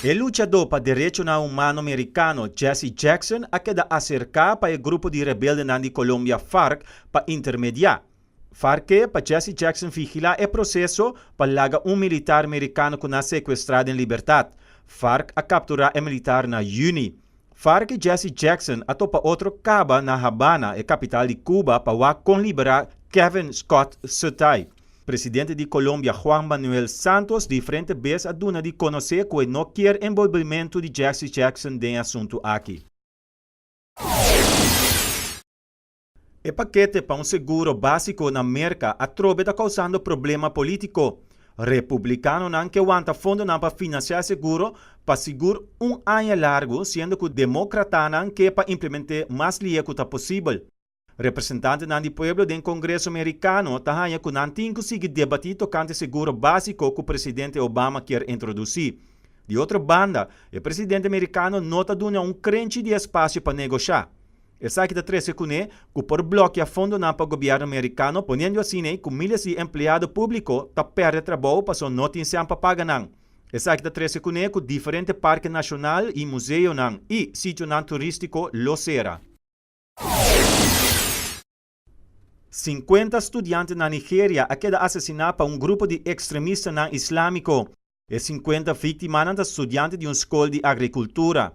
E luchadó pa derechonan humano merikano Jesse Jackson a keda aserká pa e grupo di rebeldenan di Colombia FARC pa intermediá. FARC ke pa Jesse Jackson vigilá e proseso pa laga un militar merikano ku nan sekuestrá den libertat. FARC a kapturá e militar na yüni. FARC i Jesse Jackson a topa otro kaba na Habana, e kapital di Cuba, pa wak kon liberá Kevin Scott Sutay. Presidente di Colombia Juan Manuel Santos diferente bes a duna di konosé ku e no kier enbolbimentu di Jesse Jackson den e asuntu aki. E pakete pa un seguro básiko na Merka atrobe ta kousando problema polítiko. Republikanonan ke wanta fondonan pa finansiá e seguro pa sigur un aña largu, siendo ku demókratanan ke pa implement'é mas lihe ku ta posibel. Representantenan di pueblo den Kongreso Merikano ta haña ku nan tin ku sigui debatí tokante seguro básiko ku presidente Obama kier introdusí. Di otro banda, e presidente merikano no ta duna un krenchi di espasio pa negoshá. Esaki ta trese kuné ku por blòkia fondonan pa gobièrnu merikano poniendo asina ku míles di empleado públiko ta pèrdè trabou pasobra no tin sèn pa paga nan. Esaki ta trese kuné ku diferente parke nashonal i museonan i sitionan turístiko lo sera. 50 studiante na Nigeria a keda asesiná pa un grupo di ekstremistanan islámiko. E 50 víktimanan ta studiante di un skol di agrikultura.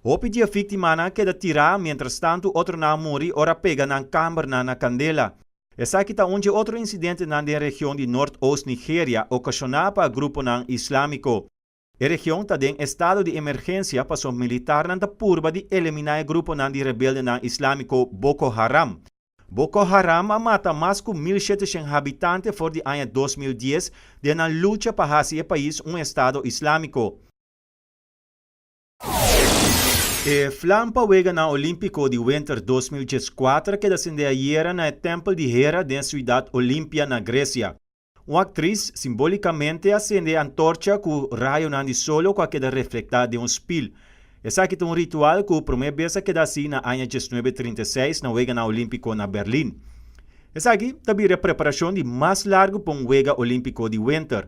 Hopi di e víktimanan a keda tirá, mientrastantu otronan a muri ora a pega nan kambernan na kandela. Esaki ta un dje otro insidentenan den region di Noord-Oost Nigeria okashoná pa gruponan islámiko. E region ta den estado di emergensia pasobra militarnan ta purba di eliminá e gruponan di rebeldenan islámiko Boko Haram. Boko Haram a mata mas ku 1700 habitante for di aña 2010 den nan lucha pa hasi e pais un estado islámiko. E flam pa Weganan Olímpiko di Winter 2014 a keda sende ayera na e Tèmpel di Hera den siudat Olimpia na Gresia. Un aktris simbolikamente a sende e antorcha ku rayonan di solo ku a keda reflektá den un spil. Esaki ta un ritual ku promé bes a keda hasi na aña 1936 na Weganan Olímpiko na Berlin. Esaki ta bira e preparashon di mas largu pa un Wega Olímpiko di Winter.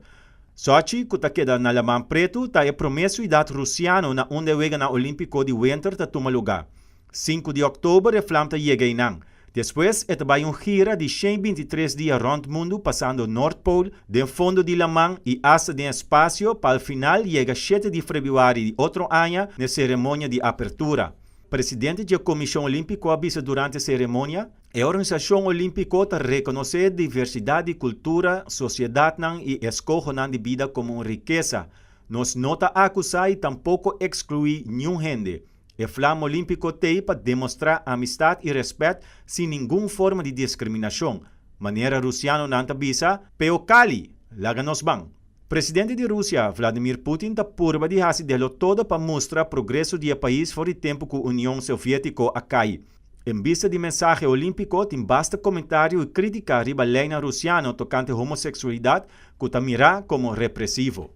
Sochi, ku ta keda na Laman Pretu, ta e promé siudat rusiano na unda e Weganan Olímpiko di Winter ta tuma lugá. Sinku di òktober e flam ta yega einan. Despues e ta bai un gira di 123 dia rònt mundu pasando Noordpool, den fondo di laman i asta den espasio pa al final yega shete di febrüari di otro aña n'e seremonia di apertura. Presidente dje Komishon Olímpiko a bisa durante e seremonia, E organisashon olímpiko ta rekonosé diversidat di kultura, sosiedatnan i eskohonan di bida komo un rikesa. Nos no ta akusá i tampoko ekskluí niun hende. E flam olímpiko t'ei pa demostrá amistat i rèspèt sin ningun forma di diskriminashon. Manera rusianonan ta bisa, Peo kali! Laga nos ban! Presidente di Rusia, Vladimir Putin ta purba di hasi de lo todo pa mustra progreso di e pais for di tempu ku Union Soviétiko a kai. En bista di mensahe olímpiko tin basta komentario i krítika riba leinan rusiano tokante homoseksualidat ku ta mirá komo represivo.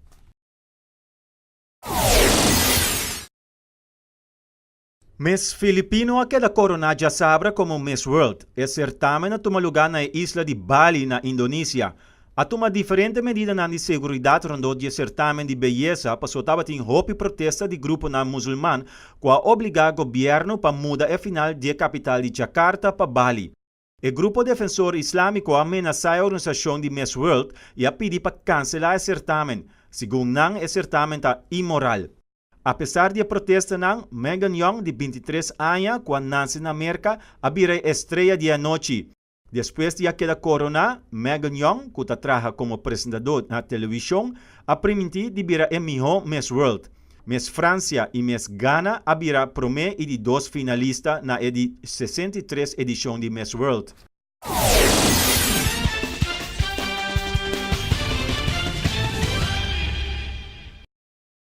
Miss Filipino a keda koroná djasabra komo Miss World. E sertámen a tuma lugá na e isla di Bali na Indonesia. A tuma diferente medidanan di seguridat rondó di e sertámen di beyesa pasobra tabatin hopi protesta di gruponan musulman ku a obligá gobièrnu pa muda e final di e kapital di Jakarta pa Bali. E grupo defensor islámiko a menasá e organisashon di Miss World i a pidi pa kanselá e sertámen. Segun nan e sertámen ta inmoral. Apesar di e protestanan, Megan Young di 23 aña ku a nanse na Merka a bira e estrea di e anochi. Despues di a keda koroná, Megan Young, ku ta traha komo presentadó na televishon, a primintí di bira e mihó Miss World. Miss Fransia i Miss Ghana a bira promé i di dos finalista na e di 63 edishon di Miss World.